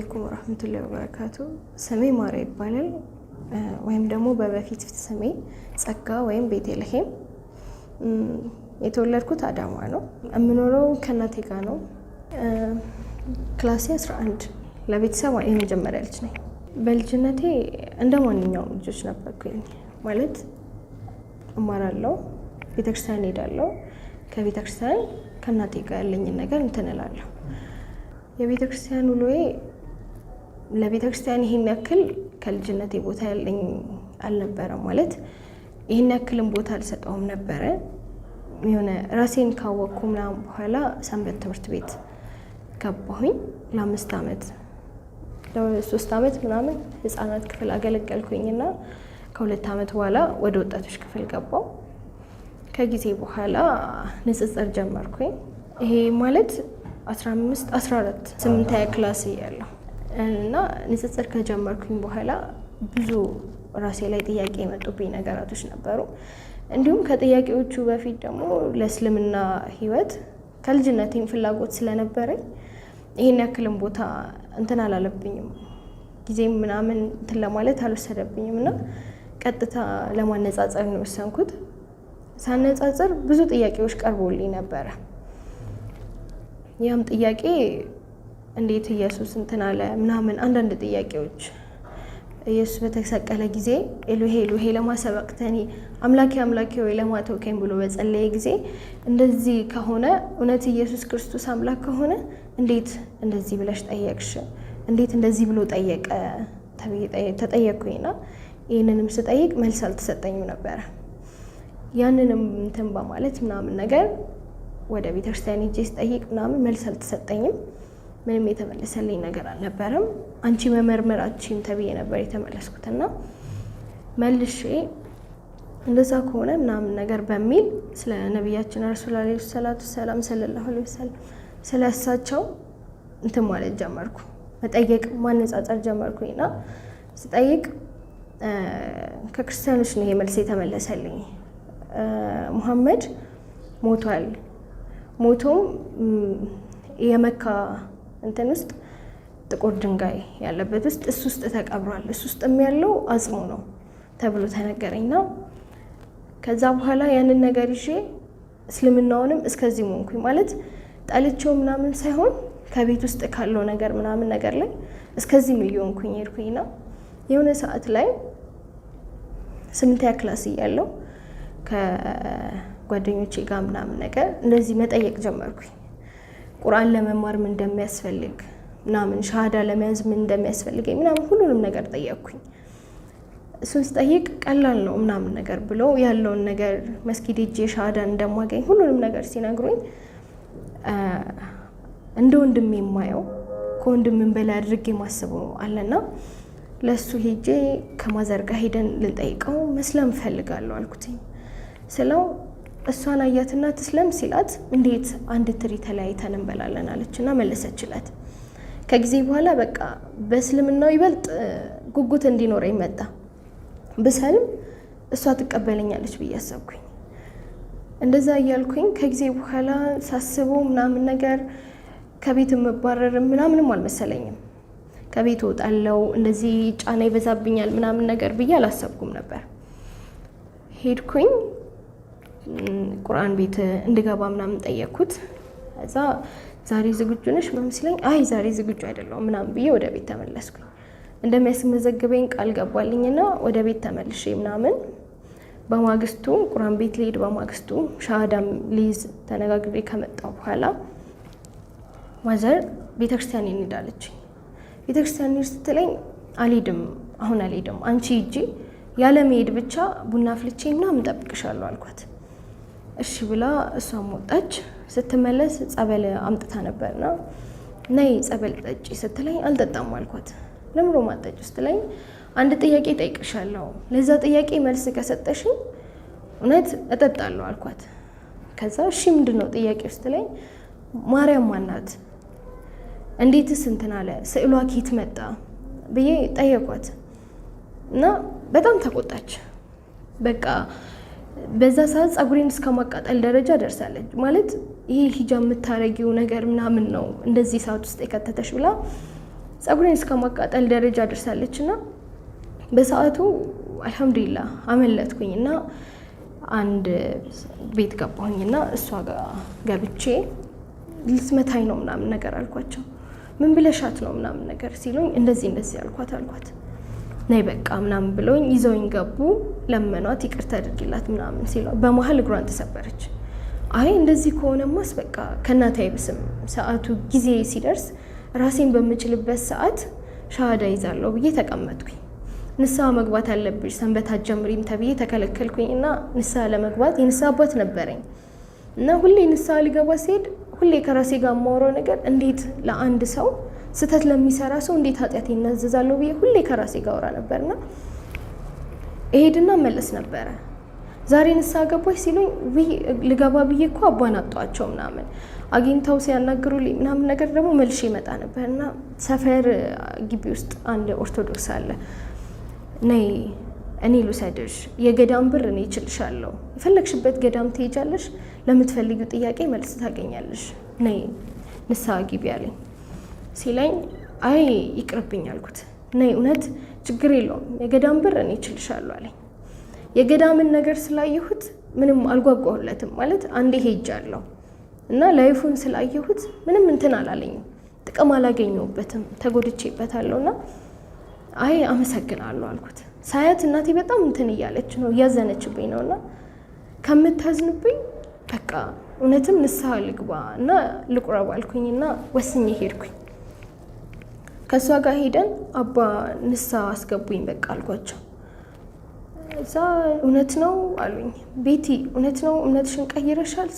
አለይኩም ወራህመቱላሂ ወበረካቱ። ስሜ ማራ ይባላል፣ ወይም ደግሞ በበፊት ስሜ ጸጋ ወይም ቤተልሔም። የተወለድኩት አዳማ ነው። የምኖረው ከእናቴ ጋር ነው። ክላሴ 11። ለቤተሰብ የመጀመሪያ ልጅ ነኝ። በልጅነቴ እንደ ማንኛውም ልጆች ነበርኩኝ። ማለት እማራለሁ፣ ቤተክርስቲያን እሄዳለሁ። ከቤተክርስቲያን ከእናቴ ጋር ያለኝን ነገር እንትን እላለሁ። የቤተ ክርስቲያን ውሎዬ ለቤተ ክርስቲያን ይሄን ያክል ከልጅነቴ ቦታ ያለኝ አልነበረም። ማለት ይሄን ያክልም ቦታ አልሰጠውም ነበረ። የሆነ ራሴን ካወቅኩ ምናምን በኋላ ሰንበት ትምህርት ቤት ገባሁኝ። ለ5 ዓመት ለ3 ዓመት ምናምን ህፃናት ክፍል አገለገልኩኝና ከ2 ዓመት በኋላ ወደ ወጣቶች ክፍል ገባሁ። ከጊዜ በኋላ ንጽጽር ጀመርኩኝ። ይሄ ማለት 15 14 8ኛ class እያለሁ እና ንጽጽር ከጀመርኩኝ በኋላ ብዙ ራሴ ላይ ጥያቄ የመጡብኝ ነገራቶች ነበሩ። እንዲሁም ከጥያቄዎቹ በፊት ደግሞ ለእስልምና ህይወት ከልጅነቴም ፍላጎት ስለነበረኝ ይሄን ያክልም ቦታ እንትን አላለብኝም፣ ጊዜም ምናምን እንትን ለማለት አልወሰደብኝም እና ቀጥታ ለማነጻጸር ነው የወሰንኩት። ሳነጻጽር ብዙ ጥያቄዎች ቀርቦልኝ ነበረ። ያም ጥያቄ እንዴት ኢየሱስ እንትን አለ ምናምን አንዳንድ ጥያቄዎች፣ ኢየሱስ በተሰቀለ ጊዜ ኤሎሄ ኤሎሄ ለማ ሰበቅተኒ፣ አምላኬ አምላኬ ወይ ለማ ተውከኝ ብሎ በጸለየ ጊዜ፣ እንደዚህ ከሆነ እውነት ኢየሱስ ክርስቶስ አምላክ ከሆነ እንዴት እንደዚህ ብለሽ ጠየቅሽ? እንዴት እንደዚህ ብሎ ጠየቀ ተብዬ ተጠየቅኩኝና ይህንንም ስጠይቅ መልስ አልተሰጠኝም ነበረ። ያንንም እንትን በማለት ምናምን ነገር ወደ ቤተክርስቲያን ሄጄ ስጠይቅ ምናምን መልስ አልተሰጠኝም። ምንም የተመለሰልኝ ነገር አልነበረም። አንቺ መመርመር አትችይም ተብዬ ነበር የተመለስኩትና መልሼ እንደዛ ከሆነ ምናምን ነገር በሚል ስለ ነቢያችን ረሱል አለይሂ ሰላቱ ሰላም ሰለላሁ ዐለይሂ ወሰለም ስለ እሳቸው እንትን ማለት ጀመርኩ፣ መጠየቅ ማነጻጸር ጀመርኩኝና ስጠይቅ ከክርስቲያኖች ነው ይሄ መልስ የተመለሰልኝ። ሙሐመድ ሞቷል፣ ሞቶም የመካ እንትን ውስጥ ጥቁር ድንጋይ ያለበት ውስጥ እሱ ውስጥ ተቀብሯል፣ እሱ ውስጥም ያለው አጽሙ ነው ተብሎ ተነገረኝና ከዛ በኋላ ያንን ነገር ይዤ እስልምናውንም እስከዚህ ሆንኩኝ። ማለት ጠልቼው ምናምን ሳይሆን ከቤት ውስጥ ካለው ነገር ምናምን ነገር ላይ እስከዚህም እየሆንኩኝ ሄድኩኝና የሆነ ሰዓት ላይ 8ኛ class እያለሁ ከጓደኞቼ ጋር ምናምን ነገር እንደዚህ መጠየቅ ጀመርኩኝ። ቁርአን ለመማር ምን እንደሚያስፈልግ ምናምን፣ ሻሃዳ ለመያዝ ምን እንደሚያስፈልገኝ ምናምን ሁሉንም ነገር ጠየቅኩኝ። እሱን ስጠይቅ ቀላል ነው ምናምን ነገር ብሎ ያለውን ነገር መስጊድ ሄጄ ሻሃዳ እንደማገኝ ሁሉንም ነገር ሲነግሩኝ እንደ ወንድሜ የማየው ከወንድምም በላይ አድርጌ የማስበው አለና ለሱ ሄጄ ከማዘር ጋር ሄደን ልንጠይቀው መስለም እፈልጋለሁ አልኩትኝ። ስለው እሷን አያትና ትስለም ሲላት እንዴት አንድ ትሪ ተለያይተን እንበላለን አለችና መለሰችለት። ከጊዜ በኋላ በቃ በእስልምናው ይበልጥ ጉጉት እንዲኖረኝ መጣ። ብሰልም እሷ ትቀበለኛለች ብዬ አሰብኩኝ። እንደዛ እያልኩኝ ከጊዜ በኋላ ሳስበው ምናምን ነገር ከቤት የምባረር ምናምንም አልመሰለኝም። ከቤት እወጣለሁ እንደዚህ ጫና ይበዛብኛል ምናምን ነገር ብዬ አላሰብኩም ነበር። ሄድኩኝ ቁርአን ቤት እንድገባ ምናምን ጠየቅኩት። ከዛ ዛሬ ዝግጁ ነሽ ምናምን ሲለኝ አይ ዛሬ ዝግጁ አይደለሁም ምናምን ብዬ ወደ ቤት ተመለስኩኝ። እንደሚያስመዘግበኝ ቃል ገባልኝና ወደ ቤት ተመልሼ ምናምን በማግስቱ ቁርአን ቤት ልሄድ በማግስቱ ሻሃዳም ልይዝ ተነጋግሬ ከመጣሁ በኋላ ማዘር ቤተክርስቲያን እንሂድ አለችኝ። ቤተክርስቲያን እንሂድ ስትለኝ አልሄድም፣ አሁን አልሄድም፣ አንቺ ሂጂ፣ ያለ መሄድ ብቻ ቡና አፍልቼ ምናምን እጠብቅሻለሁ አልኳት። እሺ ብላ እሷም ወጣች። ስትመለስ ጸበል አምጥታ ነበርና ነይ ጸበል ጠጪ ስትለኝ አልጠጣም አልኳት። ለምሮ ማጠጪ ስትለኝ አንድ ጥያቄ እጠይቅሻለሁ፣ ለዛ ጥያቄ መልስ ከሰጠሽኝ እውነት እጠጣለሁ አልኳት። ከዛ እሺ ምንድን ነው ጥያቄው ስትለኝ ማርያም ማናት? እንዴትስ እንትን አለ? ስዕሏ ኬት መጣ ብዬ ጠየኳት እና በጣም ተቆጣች። በቃ በዛ ሰዓት ጸጉሬን እስከ ማቃጠል ደረጃ ደርሳለች። ማለት ይሄ ሂጃብ የምታረጊው ነገር ምናምን ነው እንደዚህ ሰዓት ውስጥ የከተተሽ ብላ ጸጉሬን እስከ ማቃጠል ደረጃ ደርሳለች። እና በሰዓቱ አልሐምዱሊላህ አመለጥኩኝ እና አንድ ቤት ገባሁኝ እና እሷ ጋር ገብቼ ልትመታኝ ነው ምናምን ነገር አልኳቸው። ምን ብለሻት ነው ምናምን ነገር ሲሉኝ እንደዚህ እንደዚህ አልኳት አልኳት። ነይ በቃ ምናምን ብለውኝ ይዘውኝ ገቡ። ለመኗት፣ ይቅርታ አድርጊላት ምናምን ሲሏ በመሀል እግሯን ተሰበረች። አይ እንደዚህ ከሆነማስ በቃ ከእናቴ አይብስም፣ ሰዓቱ ጊዜ ሲደርስ ራሴን በምችልበት ሰዓት ሻሃዳ ይዛለሁ ብዬ ተቀመጥኩኝ። ንስሐ መግባት አለብሽ ሰንበት አትጀምሪም ተብዬ ተከለከልኩኝ እና ንስሐ ለመግባት የንስሐ አባት ነበረኝ እና ሁሌ ንስሐ ሊገባ ሲሄድ ሁሌ ከራሴ ጋር የማወራው ነገር እንዴት ለአንድ ሰው ስህተት ለሚሰራ ሰው እንዴት ኃጢአት ይናዘዛለሁ ብዬ ሁሌ ከራሴ ጋር አወራ ነበርና እሄድና መለስ ነበረ። ዛሬ ንስሐ ገባች ሲሉኝ ውይ ልገባ ብዬ እኮ አባን አጧቸው ምናምን አግኝተው ሲያናግሩልኝ ምናምን ነገር ደግሞ መልሼ ይመጣ ነበር እና ሰፈር ግቢ ውስጥ አንድ ኦርቶዶክስ አለ። ነይ እኔ ልውሰድሽ፣ የገዳም ብር እኔ እችልሻለሁ፣ የፈለግሽበት ገዳም ትሄጃለሽ፣ ለምትፈልጊው ጥያቄ መልስ ታገኛለሽ፣ ነይ ንስሐ ግቢ አለኝ። ሲለኝ አይ ይቅርብኝ አልኩት። ነይ እውነት ችግር የለውም የገዳም ብር እኔ እችልሻለሁ አለኝ። የገዳምን ነገር ስላየሁት ምንም አልጓጓሁለትም። ማለት አንዴ ሄጃለሁ እና life ኡን ስላየሁት ምንም እንትን አላለኝም፣ ጥቅም አላገኘሁበትም፣ ተጎድቼበታለሁ እና አይ አመሰግናለሁ አልኩት። ሳያት እናቴ በጣም እንትን እያለች ነው እያዘነችብኝ ነው እና ከምታዝንብኝ በቃ እውነትም ንስሐ ልግባ እና ልቁረብ አልኩኝ እና ወስኜ ሄድኩኝ። ከእሷ ጋር ሄደን አባ ንስሐ አስገቡኝ በቃ አልኳቸው። እዛ እውነት ነው አሉኝ። ቤቲ እውነት ነው እምነትሽን ቀይረሻል?